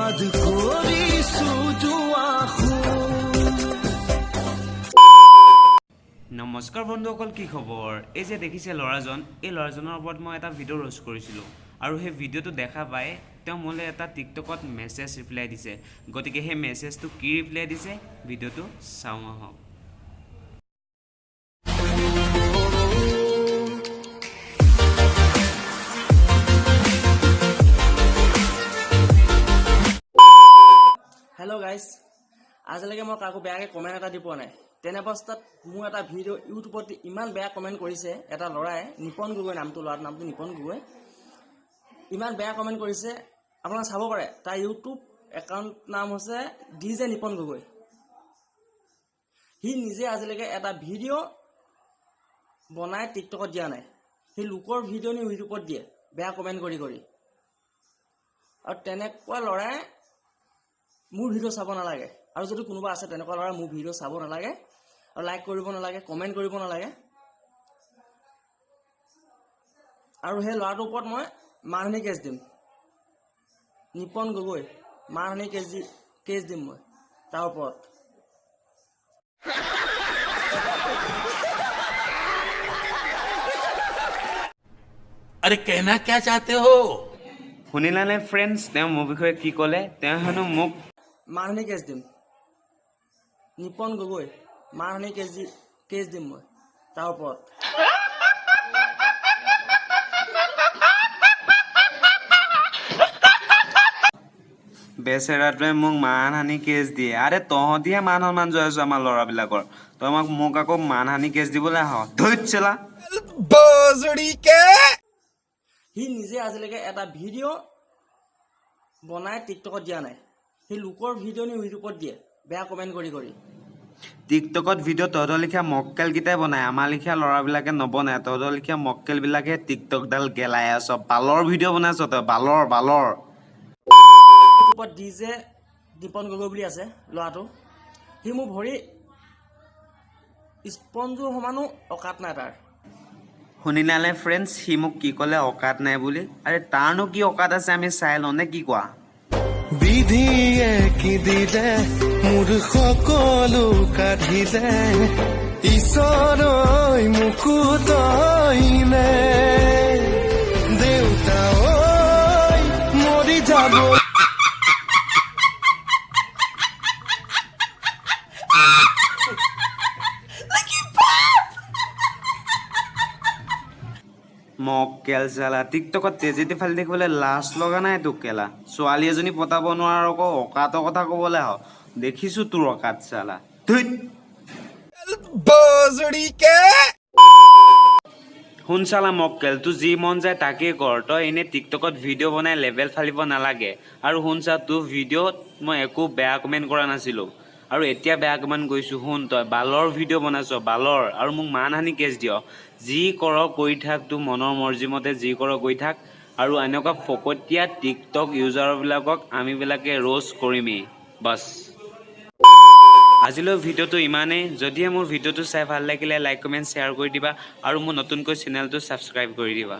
আশীৰ্বাদ কৰিছো যোৱা। নমস্কাৰ বন্ধুসকল, কি খবৰ? এই যে দেখিছে ল'ৰাজন, এই ল'ৰাজনৰ ওপৰত মই এটা ভিডিঅ' ৰ'ষ্ট কৰিছিলোঁ আৰু সেই ভিডিঅ'টো দেখা পাই তেওঁ মোলৈ এটা টিকটকত মেছেজ ৰিপ্লাই দিছে। গতিকে সেই মেছেজটো কি ৰিপ্লাই দিছে, ভিডিঅ'টো চাওঁ আহক। হেল্ল' গাইজ, আজিলৈকে মই কাকো বেয়াকৈ কমেণ্ট এটা দি পোৱা নাই। তেনে অৱস্থাত মোৰ এটা ভিডিঅ' ইউটিউবত ইমান বেয়া কমেণ্ট কৰিছে এটা ল'ৰাই, নিপন গগৈ নামটো, ল'ৰাটোৰ নামটো নিপন গগৈ। ইমান বেয়া কমেণ্ট কৰিছে, আপোনালোকে চাব পাৰে। তাৰ ইউটিউব একাউণ্ট নাম হৈছে ডি জে নিপন গগৈ। সি নিজে আজিলৈকে এটা ভিডিঅ' বনাই টিকটকত দিয়া নাই। সি লোকৰ ভিডিঅ' নি ইউটিউবত দিয়ে বেয়া কমেণ্ট কৰি কৰি। আৰু তেনেকুৱা ল'ৰাই মোৰ ভিডিঅ' চাব নালাগে। আৰু যদি কোনোবা আছে তেনেকুৱা ল'ৰা, মোৰ ভিডিঅ' চাব নালাগে আৰু লাইক কৰিব নালাগে, কমেণ্ট কৰিব নালাগে। আৰু সেই ল'ৰাটোৰ ওপৰত মই মানহানি কেছ দিম। নিপন গগৈ, মানহানি কেছ দিম মই তাৰ ওপৰত। अरे, कहना क्या चाहते हो? শুনিলানে ফ্ৰেণ্ডছ, তেওঁ মোৰ বিষয়ে কি ক'লে? তেওঁ হেনো মোক মানহানি কেছ দিম। নিপন গগৈ, মানহানি কেছ দিম মই তাৰ ওপৰত। বেচেৰাটোৱে মোক মানহানি কেছ দিয়ে। আৰে, তহঁতিহে মান সন্মান জয় আছ আমাৰ ল'ৰাবিলাকৰ। তই মোক আকৌ মানহানি কেছ দিবলৈ আহ? ধৈত চেলা। সি নিজে আজিলৈকে এটা ভিডিঅ' বনাই টিকটকত দিয়া নাই। সি লোকৰ ভিডিঅ' নি ইউটিউবত দিয়ে বেয়া কমেণ্ট কৰি কৰি। টিকটকত ভিডিঅ' তহঁতৰ লিখীয়া মক্কেলকেইটাই বনায়, আমাৰ লিখীয়া ল'ৰাবিলাকে নবনায়। তহঁতৰ লিখীয়া মক্কেলবিলাকে টিকটকডাল গেলাই আছ। বালৰ ভিডিঅ' বনাইছ তই, বালৰ বালৰ। ইউটিউবত ডি জে দীপন গগৈ বুলি আছে ল'ৰাটো। সি মোৰ ভৰি স্পঞ্জৰ সমানো অকাত নাই তাৰ। শুনিলানে ফ্ৰেণ্ডছ, সি মোক কি ক'লে? অকাত নাই বুলি। আৰে, তাৰনো কি অকাত আছে, আমি চাই লওঁ নে কি কোৱা? বিধিয়ে কি দিলে, মোৰ সকলো কাঢ়িলে, ঈশ্বৰই মোকো তইনে, দেউতা ঐ, মৰি যাব। মক্কেল চালা, টিকটকত তেজেদি ফালি থাকিবলৈ লাজ লগা নাই তোক? কেলা, ছোৱালী এজনী পতাব নোৱাৰ, আকৌ অকাতৰ কথা ক'বলৈ আহ। দেখিছো তোৰ অকাত চালা, ধুইত। শুন চালা মক্কেল, তোৰ যি মন যায় তাকেই কৰ। তই এনেই টিকটকত ভিডিঅ' বনাই লেভেল ফালিব নালাগে। আৰু শুন চা, তোৰ ভিডিঅ'ত মই একো বেয়া কমেণ্ট কৰা নাছিলোঁ আৰু এতিয়া বেয়া কমেণ্ট কৰিছোঁ। শুন, তই বালৰ ভিডিঅ' বনাইছ, বালৰ, আৰু মোক মানহানি কেছ দিয়। যি কৰ কৰি থাক, তোৰ মনৰ মৰ্জিমতে যি কৰ কৰি থাক। আৰু এনেকুৱা ফকতীয়া টিকটক ইউজাৰবিলাকক আমিবিলাকে ৰ'ষ্ট কৰিমেই, বাছ। আজিলৈ ভিডিঅ'টো ইমানেই। যদিহে মোৰ ভিডিঅ'টো চাই ভাল লাগিলে, লাইক, কমেণ্ট, শ্বেয়াৰ কৰি দিবা আৰু মোৰ নতুনকৈ চেনেলটো ছাবস্ক্ৰাইব কৰি দিবা।